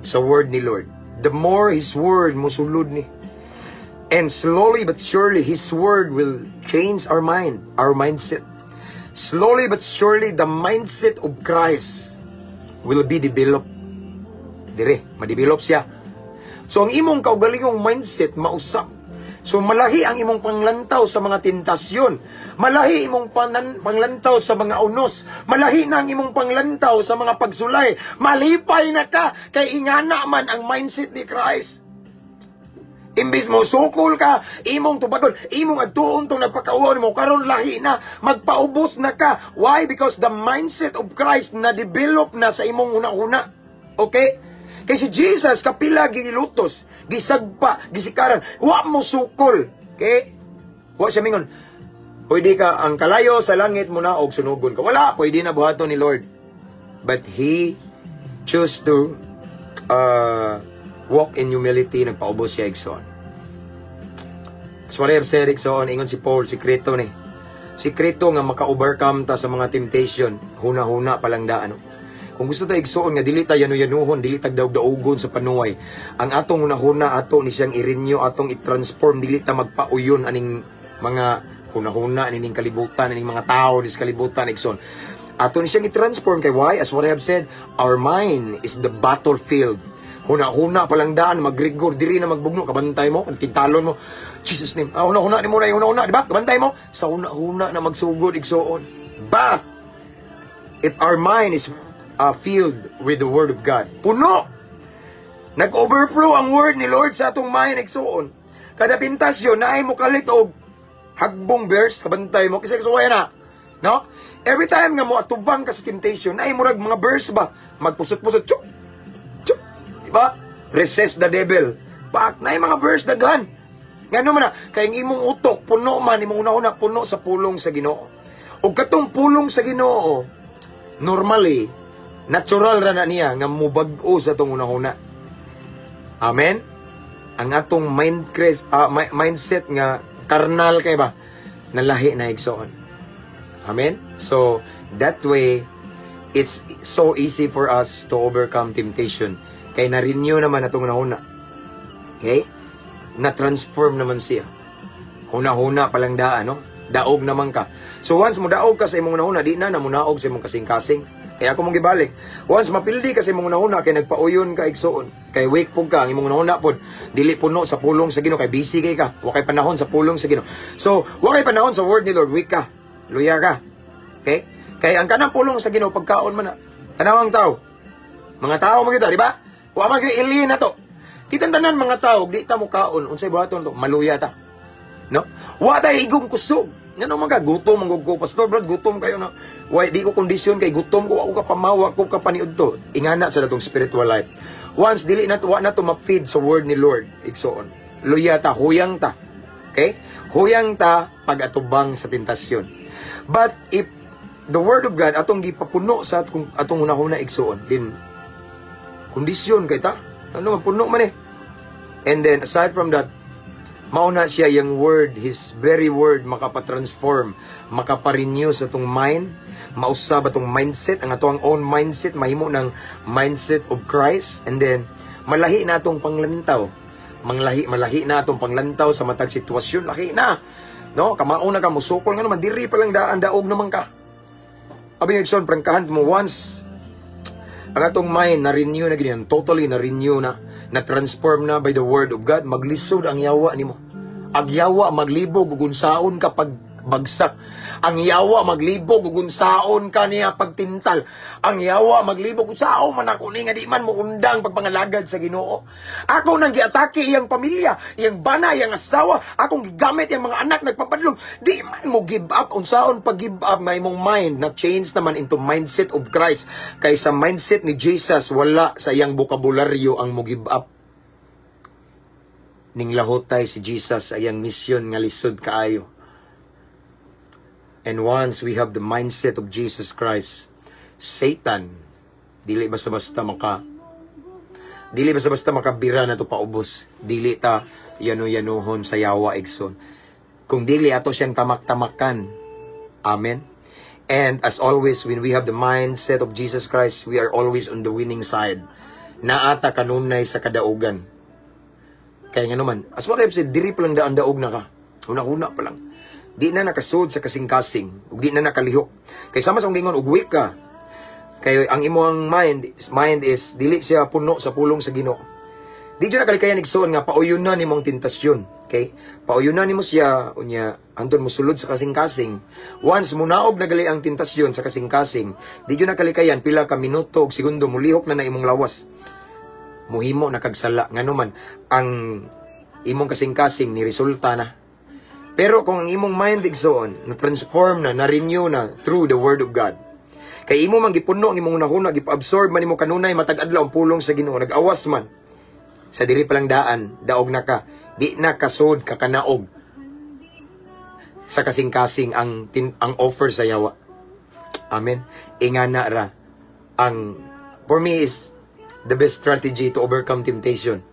sa Word ni Lord, the more His Word musulod ni. And slowly but surely, His Word will change our mind, our mindset. Slowly but surely, the mindset of Christ will be developed. Dire, ma-develop siya. So, ang imong kaugalingong mindset, mausap. So, malahi ang imong panglantaw sa mga tentasyon. Malahi imong panglantaw sa mga unos. Malahi na ang imong panglantaw sa mga pagsulay. Malipay na ka, kay ingana man ang mindset ni Christ. Imbis mo sukol ka, imong tubagon, imong adtuon tong nagpakauwaw nimo karon, lahi na, magpaubos na ka. Why? Because the mindset of Christ na develop na sa imong una-una. Okay? Kay si Jesus kapila gilutos, gisagpa, gisikaran, wa mo sukol. Okay? Wa siya mingon, "Pwede ka ang kalayo sa langit mo na og sunugon ka." Wala, pwede na buhaton ni Lord. But he chose to walk in humility, nagpaubos siya, igsoon. That's what I have said, igsoon, ingon si Paul, sikreto ni. Sikreto nga maka-overcome ta sa mga temptation, huna-huna palang daan. No? Kung gusto ta, igsoon, nga dili ta yanu-yanuhon, dili ta daog-daugon sa panuway, ang atong huna-huna ato ni siyang i-renew, atong i-transform, dili ta magpauyon aning mga huna-huna aning kalibutan, aning mga tao ni sa kalibutan, igsoon. Ato ni siyang i-transform kay why? As what I have said, our mind is the battlefield. Huna-huna palang daan, magrigor, diri na magbugno, kabantay mo, tintalon mo. Jesus name, ah, huna-huna ni mo na, huna-huna, di ba? Kabantay mo, sa huna-huna na magsugod, igsoon. But if our mind is filled with the Word of God, puno, nag-overflow ang Word ni Lord sa atong mind, igsoon. Kada tentasyon, naay mo kalit og hagbong verse, kabantay mo, kasi kasuwaya na. No? Every time nga mo atubang ka sa temptation, naay murag mga verse ba, magpusot-pusot, chuk, chuk, diba? Resist the devil. Pak, naay mga verse daghan. Ngano man na, kay ang imong utok, puno man, imong una-una, puno sa pulong sa Ginoo. Ug katong pulong sa Ginoo, normally, natural ra na niya nga mubag-o sa atong una-una. Amen? Ang atong mindset nga karnal kay ba, nalahi na, igsoon. Amen? So, that way, it's so easy for us to overcome temptation. Kay na-renew naman atong una-una. Okay? Na-transform naman siya. Huna-huna palang daan, no? Daog naman ka. So once mo daog ka sa imong hunahuna, di na na munaog sa imong kasing-kasing. Kaya ako mong gibalik. Once mapildi ka sa imong hunahuna, kay nagpauyon ka, igsoon. Kay weak pud ka, ang imong hunahuna pod, dili puno sa pulong sa Ginoo, kay busy kay ka. Wa kay panahon sa pulong sa Ginoo. So, wa kay panahon sa Word ni Lord, weak ka. Luya ka. Okay? Kay ang kanang pulong sa Ginoo pagkaon man na. Tanawang tao. Mga tao man kita, di ba? Wa man gyud alien na to. Kitang tanan mga tao, di ta mo kaon, unsay buhaton to? Maluya ta. No? Wa ta igong kusog. Ngano man ka gutom ang ko, Pastor Brad, gutom kayo na. Why di ko kondisyon kay gutom ko, ako ka pamawa ko ka paniud to. Ingana sa datong spiritual life. Once dili na to, wa na to ma-feed sa Word ni Lord, igsoon. Luya ta, huyang ta. Okay? Huyang ta pag-atubang sa tentasyon. But if the Word of God atong gipapuno sa atong hunahuna, igsoon, din kondisyon kay ta. Ano man, puno man eh. And then aside from that, mauna siya yung Word, His very Word, makapatransform, makaparenew sa atong mind, mausab atong mindset, ang atong own mindset, mahimo ng mindset of Christ, and then, malahi na atong panglantaw. Manglahi, malahi na atong panglantaw sa matag sitwasyon, lahi na. No? Kamao na ka, musukol nga naman, diri pa lang daan, daog naman ka. Abi nga, igsoon, prangkahan mo, once ang atong mind na-renew na ganyan, totally na-renew na, na-transform na by the Word of God, maglisod ang yawa nimo. Ang yawa maglibog ug unsaon ka pag bagsak. Ang yawa maglibog ug unsaon ka niya pagtintal. Ang yawa maglibog unsaon man ako ni nga di man mo undang pagpangalagad sa Ginoo. Ako nang giatake iyang pamilya, iyang bana, iyang asawa, akong gigamit iyang mga anak nagpapadlong. Di man mo give up, unsaon pag give up may imong mind na change naman into mindset of Christ. Kay sa mindset ni Jesus, wala sa iyang bokabularyo ang mo give up. Ning lahotay si Jesus sa iyang misyon nga lisod kaayo. And once we have the mindset of Jesus Christ, Satan, dili basta-basta makabira na to paubos. Dili ta yano-yanuhon sa yawa, igsoon. Kung dili ato siyang tamak-tamakan. Amen. And as always, when we have the mindset of Jesus Christ, we are always on the winning side. Naata kanunay sa kadaugan. Kaya nga naman, as what I've said, diri pa lang daan daog na ka. Una-una pa lang. Di na nakasud sa kasing-kasing, ug di na nakalihok. Kay sama sa akong gingon, ug weak ka. Kay ang imong mind is dili siya puno sa pulong sa Ginoo. Di jud na kalikayan, igsoon, nga pauyon na nimong tentasyon. Okay? Pauyon na nimo siya, unya anton mo sulod sa kasing-kasing. Once munaog na gali ang tentasyon sa kasing-kasing, di jud na kalikayan pila ka minuto ug segundo mulihok na na imong lawas. Muhimo na kag sala, ngano man ang imong kasing-kasing ni resulta na. Pero kung ang imong mind, igsoon, na transform na, na renew na through the word of God. Kay imo man gipuno ang imong hunahuna, gipa-absorb man nimo kanunay matag adlaw ang pulong sa Ginoo, nag-awas man. Sa diri pa lang daan, daog na ka. Di na kasod kakanaog sa kasing-kasing ang offer sa yawa. Amen. Ingana ra ang for me is the best strategy to overcome temptation.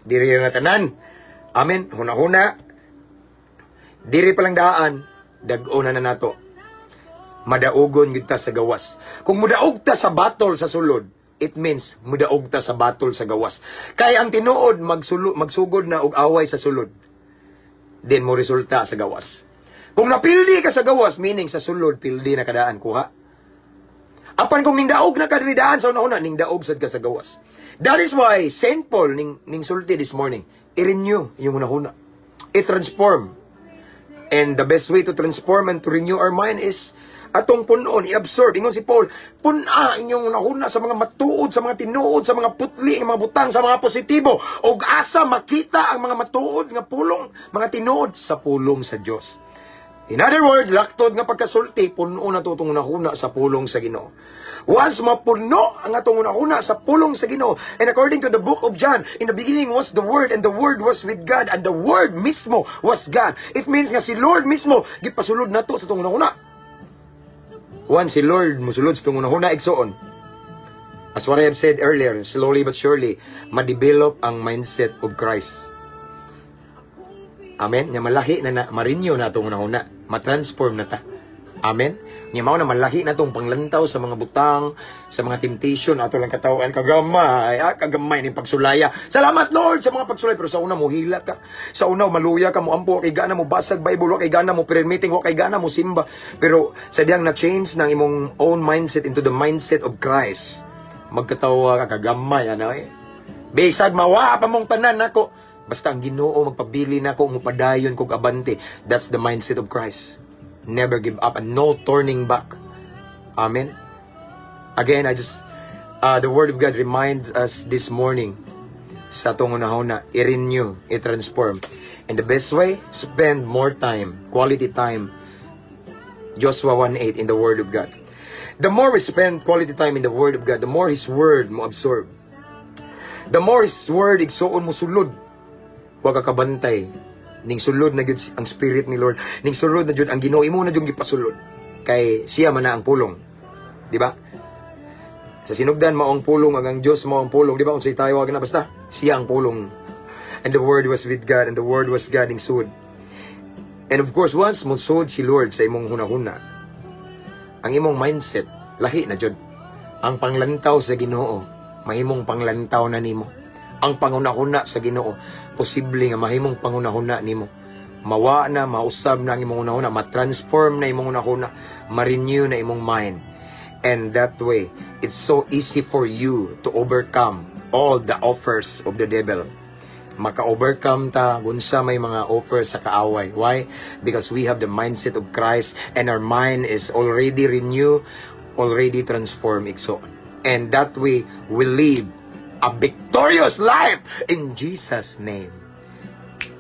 Diri na tanan. Amen. Huna-huna. Diri pa lang daan, dag-o na na nato. Madaugon gyud ta sa gawas. Kung mudaog ta sa battle sa sulod, it means mudaog ta sa battle sa gawas. Kay ang tinuod magsugod na og away sa sulod. Then mo resulta sa gawas. Kung napildi ka sa gawas, meaning sa sulod pildi na kadaan kuha. Apan kung ningdaog na ka diri daan sa una-una, ningdaog sad ka sa gawas. That is why St. Paul ning sulti this morning, i-renew yung hunahuna. I-transform. And the best way to transform and to renew our mind is atong punon, i-absorb. Ingon si Paul, pun-a inyong hunahuna sa mga matuod, sa mga tinuod, sa mga putli, ang mga butang, sa mga positibo. Og asa makita ang mga matuod nga pulong, mga tinuod sa pulong sa Dios. In other words, laktod nga pagkasulti, puno na itong hunahuna sa pulong sa Ginoo. Once mapuno ang atong hunahuna sa pulong sa Ginoo, and according to the book of John, in the beginning was the Word, and the Word was with God, and the Word mismo was God. It means nga si Lord mismo, gipasulod na to sa itong hunahuna. Once si Lord musulod sa itong hunahuna, igsoon, as what I have said earlier, slowly but surely, ma-develop ang mindset of Christ. Amen? Nya malahi na na, ma-renew na atong hunahuna. Ma-transform na ta. Amen? Nya mao na malahi na tong panglantaw sa mga butang, sa mga temptation, ato lang katawan, kagamay, kagamay ning pagsulaya. Salamat, Lord, sa mga pagsulay, pero sa una mo hila ka. Sa una maluya ka, mo ampo, kay gana mo basag Bible, wa kay gana mo prayer meeting, wa kay gana mo simba. Pero sa diyang na change ng imong own mindset into the mindset of Christ, magkatawa ka, kagamay, ano eh. Bisag mawa pa mong tanan nako. Basta ang Ginoo magpabili nako, mupadayon kog abante. That's the mindset of Christ. Never give up and no turning back. Amen. Again, I just the word of God reminds us this morning sa atong hunahuna, i-renew, i-transform. And the best way, spend more time, quality time. Joshua 1:8 in the Word of God. The more we spend quality time in the Word of God, the more His Word mo absorb. The more His Word, igsuon, mo sulod. Wa ka kabantay. Ning sulod na gyud ang Spirit ni Lord. Ning sulod na gyud ang Ginoo, imo na gyud gipasulod. Kay siya man na ang pulong. Di ba? Sa sinugdan mao ang pulong, ang Dios mao ang pulong, di ba? Unsay tayo na basta siya ang pulong. And the Word was with God and the Word was God ning sud. And of course, once mo sud si Lord sa imong hunahuna, ang imong mindset lahi na jud. Ang panglantaw sa Ginoo, mahimong panglantaw na nimo. Ang panghunahuna sa Ginoo, posible nga mahimong panghunahuna nimo. Mawa na, mausab na ang imong hunahuna, ma-transform na imong hunahuna, ma-renew na imong mind. And that way, it's so easy for you to overcome all the offers of the devil. Maka-overcome ta unsa may mga offers sa kaaway. Why? Because we have the mindset of Christ and our mind is already renewed, already transformed, igsoon. And that way, we live a victorious life in Jesus' name.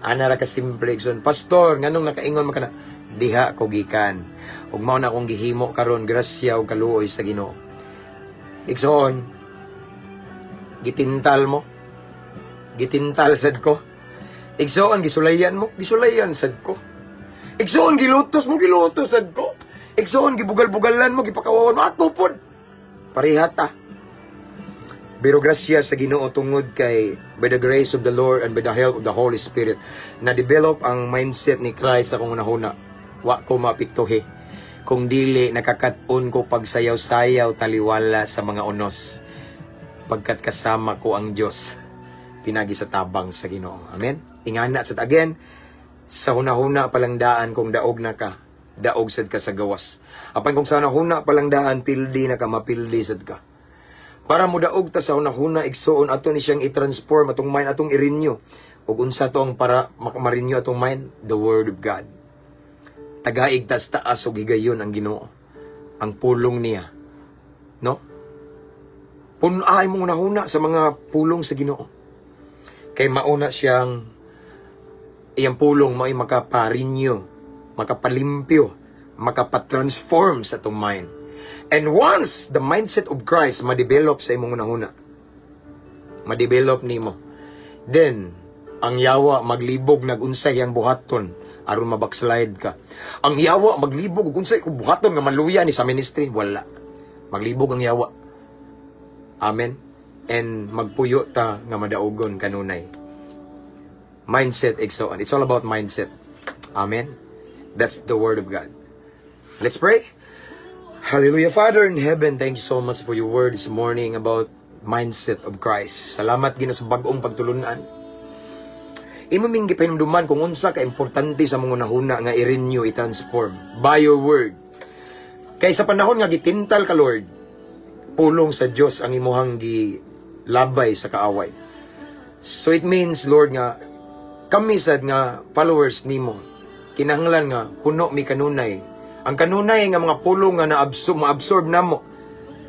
Ana ra ka simple, igsoon. Pastor, nganong nakaingon man ka na? Diha ko gikan. Ug mao na akong gihimo karon, grasya ug kaluoy sa Ginoo. Igsoon, gitintal mo. Gitintal sad ko. Igsoon, gisulayan mo, gisulayan sad ko. Igsoon, gilutos mo, gilutos sad ko. Igsoon, gibugal-bugalan mo, gipakawawan mo, ako pod. Pareha ta. Pero grasya sa Ginoo tungod kay by the grace of the Lord and by the help of the Holy Spirit, na develop ang mindset ni Christ sa akong hunahuna. Wa ko maapektuhi. Kung dili nakakaton ko pagsayaw-sayaw taliwala sa mga unos. Pagkat kasama ko ang Diyos pinagi sa tabang sa Ginoo. Amen. Ingana sad again sa hunahuna palang daan, kung daog na ka, daog sad ka sa gawas. Apan kung sa hunahuna palang daan pildi na ka, mapildi sad ka. Para modaog ta sa hunahuna, igsuon, ato ni siyang i-transform atong mind, atong i-renew. Ug unsa to ang para ma-renew atong mind? The Word of God. Tagaig tas taas og higayon ang Ginoo. Ang pulong niya. No? Punuay mong hunahuna sa mga pulong sa Ginoo. Kay mauna siyang iyang pulong mao'y makaparenew, makapalimpyo, makapatransform sa atong mind. And once the mindset of Christ ma-develop sa imong hunahuna, ma-develop nimo, then ang yawa maglibog nag unsay iyang buhaton aron mabackslide ka. Ang yawa maglibog og unsay buhaton nga maluya ni sa ministry, wala. Maglibog ang yawa. Amen. And magpuyo ta nga madaugon kanunay. Mindset, igsoon. It's all about mindset. Amen. That's the Word of God. Let's pray. Hallelujah. Father in heaven, thank you so much for your word this morning about mindset of Christ. Salamat, Ginoo, sa bag-ong pagtulunan. Imo ming gipahinumduman kung unsa ka importante sa mga hunahuna nga i-renew, i-transform by your word. Kay sa panahon nga gitintal ka, Lord, pulong sa Dios ang imuhang gilabay sa kaaway. So it means, Lord, nga kami sad nga followers nimo, kinahanglan nga puno mi kanunay. Ang kanunay nga mga pulong nga na-absorb, ma-absorb namo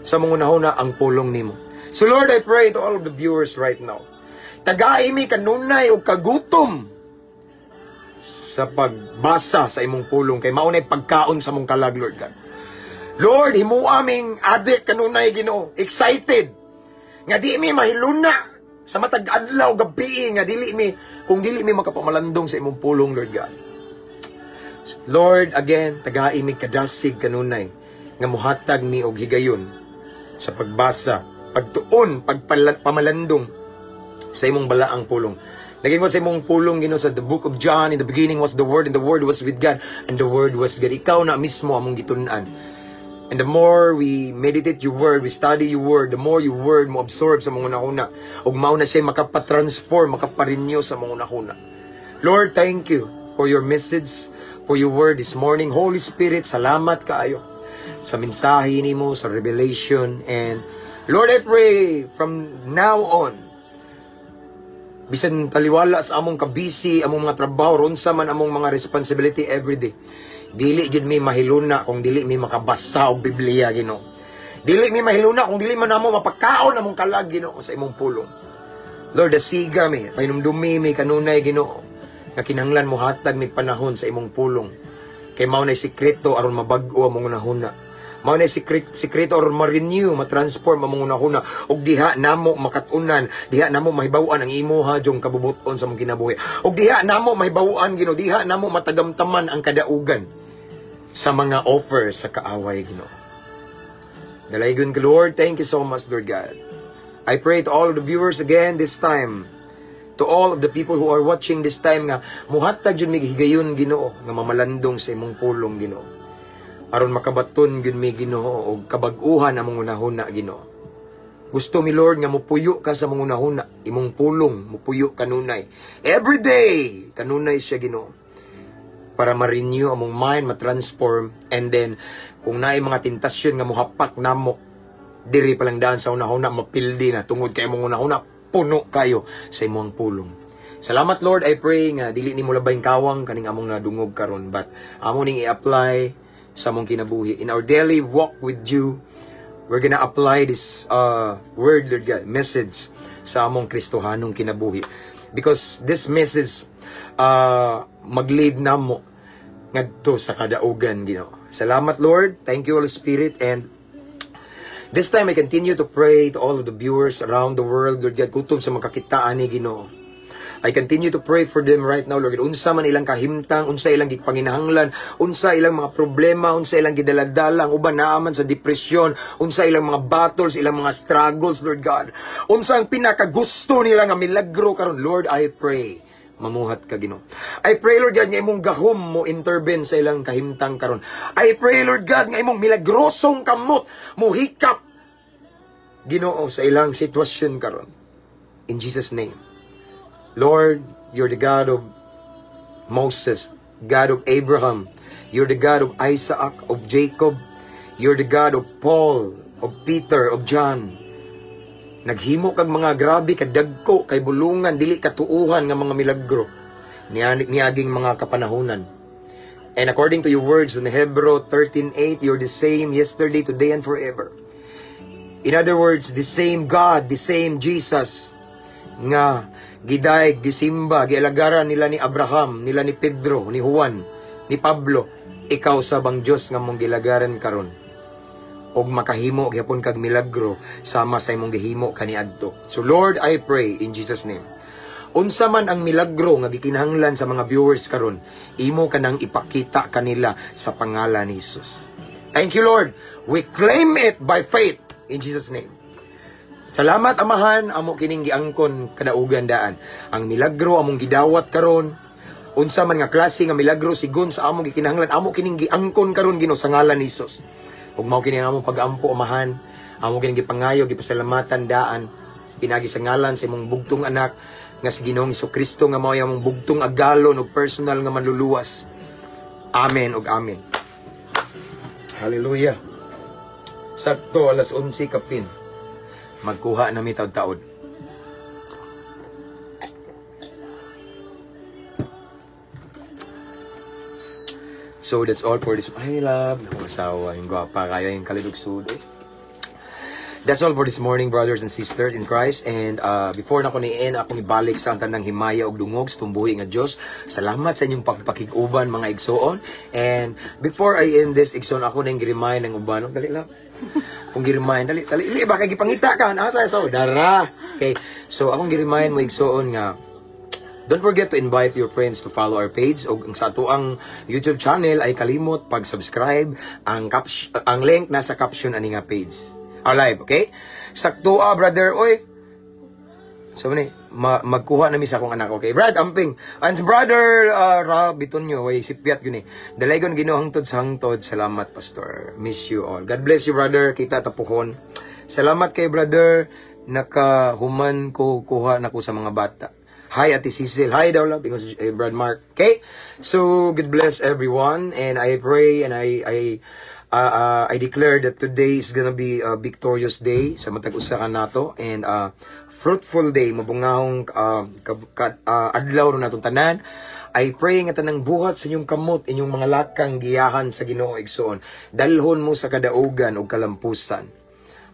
sa mga hunahuna ang pulong nimo. So Lord, I pray to all of the viewers right now. Tagai mi kanunay og kagutom sa pagbasa sa imong pulong kay mao nay pagkaon sa among kalag, Lord God. Lord, himua ming addict kanunay, Ginoo, excited nga di mi mahiluna sa matag adlaw gabi nga dili mi kung dili mi makapamalandong sa imong pulong, Lord God. Lord, again, tagai mi kadasig kanunay nga muhatag mi og higayon sa pagbasa, pagtuon, pagpamalandong sa imong balaang pulong. Naging sa imong pulong, Ginoo, sa the Book of John, "In the beginning was the Word, and the Word was with God, and the Word was God." Ikaw na mismo among gitun-an. And the more we meditate your word, we study your word, the more your word mo absorb sa mga hunahuna. Ug mao na siya makapatransform, makaparenew sa mga hunahuna. Lord, thank you for your message, for your word this morning. Holy Spirit, salamat kaayo sa mensahe nimo, sa revelation. And Lord, I pray from now on, bisan taliwala sa among kabisi, among mga trabaho, unsa man among mga responsibility every day, dili gyud mi mahiluna kung dili mi makabasa og Biblia, Ginoo. Dili mi mahiluna kung dili man namo mapakaon among kalag, Ginoo, sa imong pulong. Lord, dasiga mi, pahinumdumi mi kanunay, Ginoo, nga kinahanglan mo hatag mig panahon sa imong pulong. Kay mao nay sikreto aron mabag-o among hunahuna. Mao nay sikreto aron ma-renew, ma-transform among hunahuna ug diha namo makat-unan, diha namo mahibaw-an ang imuha jung kabubut-on sa among kinabuhi. Ug diha namo mahibaw-an, Ginoo, diha namo matagamtaman ang kadaugan sa mga offer sa kaaway, Ginoo. Dalaygon ka, Lord. Thank you so much, Lord God. I pray to all of the viewers again this time, to all of the people who are watching this time nga muhatag jud mi higayon, Ginoo, nga mamalandong sa imong pulong, Ginoo. Aron makabaton gyud mi, Ginoo, og kabag-uhan among hunahuna, Ginoo. Gusto mi, Lord, nga mupuyo ka sa among hunahuna, imong pulong mupuyo kanunay. Every day kanunay siya, Ginoo, para ma-renew among mind, ma-transform, and then kung naay mga tentasyon nga muhapak namo, diri palang daan sa hunahuna mapildi na tungod kay imong hunahuna puno kayo sa imong pulong. Salamat, Lord. I pray nga dili nimo labayng kawang kaning among nadungog karon, but amo ning i-apply sa among kinabuhi. In our daily walk with you, we're gonna apply this word, Lord God, message sa among Kristohanong kinabuhi. Because this message mag-lead namo ngadto sa kadaugan, Ginoo. Salamat, Lord. Thank you, Holy Spirit, and this time I continue to pray to all of the viewers around the world, Lord God, kutob sa makakitaan ni, Ginoo. I continue to pray for them right now, Lord God. Unsa man ilang kahimtang, unsa ilang gipanginahanglan, unsa ilang mga problema, unsa ilang gidaladala, ang uban naa man sa depresyon, unsa ilang mga battles, ilang mga struggles, Lord God. Unsa ang pinakagusto nila nga milagro karon, Lord, I pray mamuhat ka, Ginoo. I pray, Lord God, nga imong gahom mo intervene sa ilang kahimtang karon. I pray, Lord God, nga imong milagrosong kamot mo hikap, Ginoo, sa ilang sitwasyon karon. In Jesus' name. Lord, you're the God of Moses, God of Abraham. You're the God of Isaac, of Jacob. You're the God of Paul, of Peter, of John. Naghimo kag mga grabe kadagko kay bulungan, dili katuuhan nga mga milagro niaging mga kapanahunan. And according to your words in Hebrew 13:8, you're the same yesterday, today, and forever. In other words, the same God, the same Jesus nga gidayeg, gisimba, gialagaran nila ni Abraham, nila ni Pedro, ni Juan, ni Pablo, ikaw sab ang Dios nga mong gilagaran karon. Og makahimo gyapon kag milagro sama sa imong gihimo kaniadto. So Lord, I pray in Jesus' name. Unsa man ang milagro nga gikinahanglan sa mga viewers karon, imo kanang ipakita kanila sa pangalan ni Jesus. Thank you, Lord. We claim it by faith in Jesus' name. Salamat, Amahan, amo kining giangkon kadaugan daan. Ang milagro among gidawat karon, unsa man nga klase nga milagro sigon sa among gikinahanglan, amo kining giangkon karon, Ginoo, sa ngalan ni Jesus. Ug mao kini ang among pag-ampo, Amahan, amo kining gipangayo, gipasalamatan daan pinagi sa ngalan sa imong bugtong anak nga si Ginoong Kristo nga mao among bugtong agalon ug personal nga manluluwas. Amen ug amen. Hallelujah. Sakto alas 11 kapin. Magkuha na mi taod-taod. So that's all for this. Ay, love. Akong asawa. Yung gwapa kayo. Yung kalidugsud. Eh. That's all for this morning, brothers and sisters in Christ. And before na ko ni-end, akong ibalik sa ang tanang himaya og dungog sa tumbuhi nga Dios. Salamat sa inyong pagpakig-uban, mga igsoon. And before I end this, igsoon, ako na yung gi-remind ng uban. Oh, dali lang. Akong gi-remind, dali, dali, dali, baka gipangita ka. Nasa sa dara. Okay. So, akong gi-remind mo, igsoon, nga don't forget to invite your friends to follow our page o ang sa atoang YouTube channel ay kalimot pag-subscribe. Ang link nasa caption ani nga page. Our live, okay? Sakto ah, brother, oy. So ni magkuha na mi sa akong anak, okay? Brad, amping. And brother Rob Bitonyo, way sipyat yun eh. Dalaygon Ginoo hangtod sa hangtod. Salamat, pastor. Miss you all. God bless you, brother. Kita tapuhon. Salamat kay brother. Nakahuman ko kuha na ko sa mga bata. Hi, Ate Cecil. Hi daw lang. Because, eh, Brad Mark. Okay? So, God bless everyone. And I pray and I declare that today is gonna be a victorious day sa matag usa ka nato and fruitful day, mabungahong adlaw ro natong tanan. I pray nga tanang buhat sa inyong kamot, inyong mga lakang giyahan sa Ginoo, igsoon, dalhon mo sa kadaugan ug kalampusan.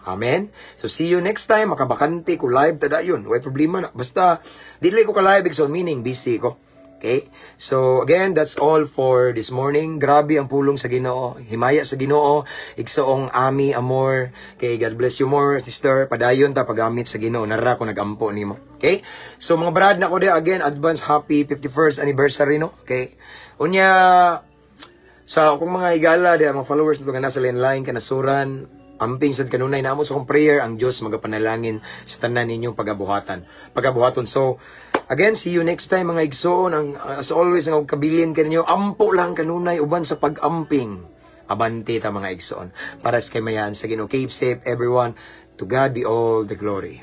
Amen. So see you next time. Makabakante ko, live ta dayon. Way problema na. Basta dili ko ka live, igsoon, meaning busy ko. Okay? So again, that's all for this morning. Grabe ang pulong sa Ginoo. Himaya sa Ginoo. Igsoong Ami Amor. Okay, God bless you more, sister. Padayon ta paggamit sa Ginoo. Nara ko nagampo nimo. Okay? So mga brad na ko di again, advance happy 51st anniversary, no? Okay? Unya sa akong mga higala di mga followers nito nga nasa line kanasuran, amping sad kanunay namo sa akong prayer ang Dios magapanalangin sa tanan ninyong pagabuhatan pagabuhaton. So again, see you next time, mga igsoon. Ang as always, ang kabilin kaninyo, ampo lang kanunay uban sa pag-amping, abante ta, mga igsoon, para sa kamayan sa Ginoo. Keep safe, everyone. To God be all the glory.